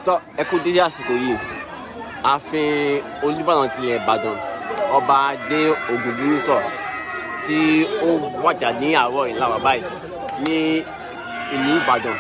Tọ́ ẹ kú dédé àsìkò yìí. Ààfin Olúbàdàn tilẹ̀ Ìbàdàn, Ọba Adé Ògúnbínísọ̀ tí ó wàjà ní àárọ̀ yìí láwa báyìí ní ìlú Ìbàdàn.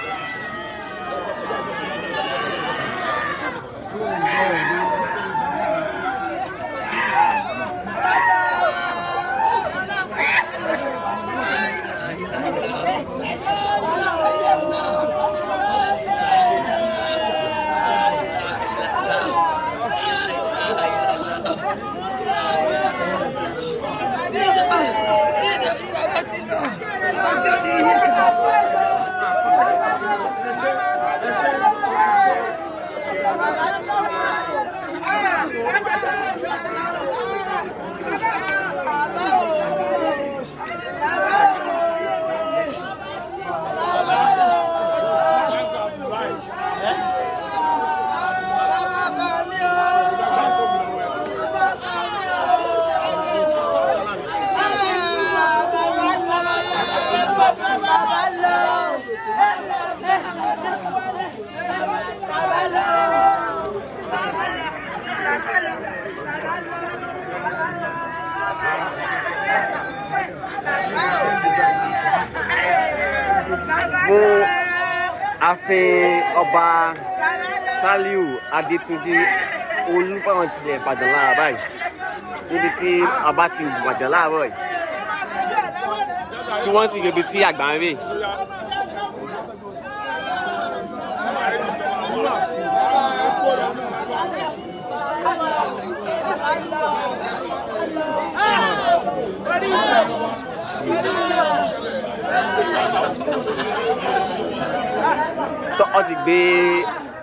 Fún ààfin Ọba Sàlíù Adétúnjì Olúbàdàn tilẹ̀ Ìbàdàn lára báyìí, níbi tí ọba ti wàjà láàárọ̀ yìí, tí wọ́n sì rebi tí àgbà ń rè. Tọ́ ọ ti gbé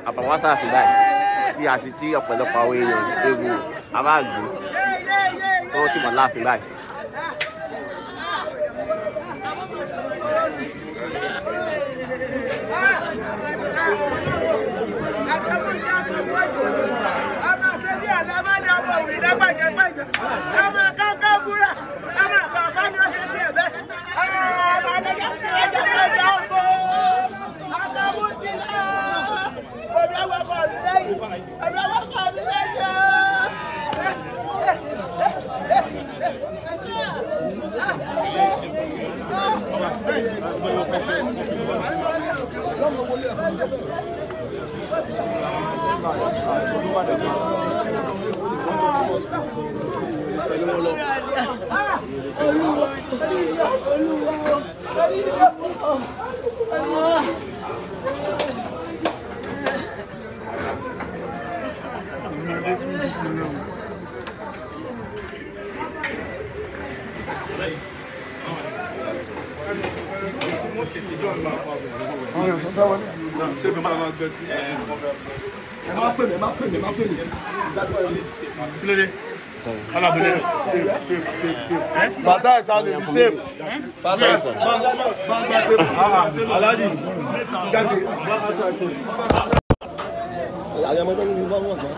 àbàwọ́n sáàfin báyìí tí a sì ti ọ̀pọ̀lọpọ̀ àwọn èèyàn èrò aráàlú tó sì wà láàfin báyìí. Bàtà ìsàlẹ̀ ní téèpù. Aláàjì. Jáde. Àyàmọ́tọ́ ní wọ́n wọ̀n kan.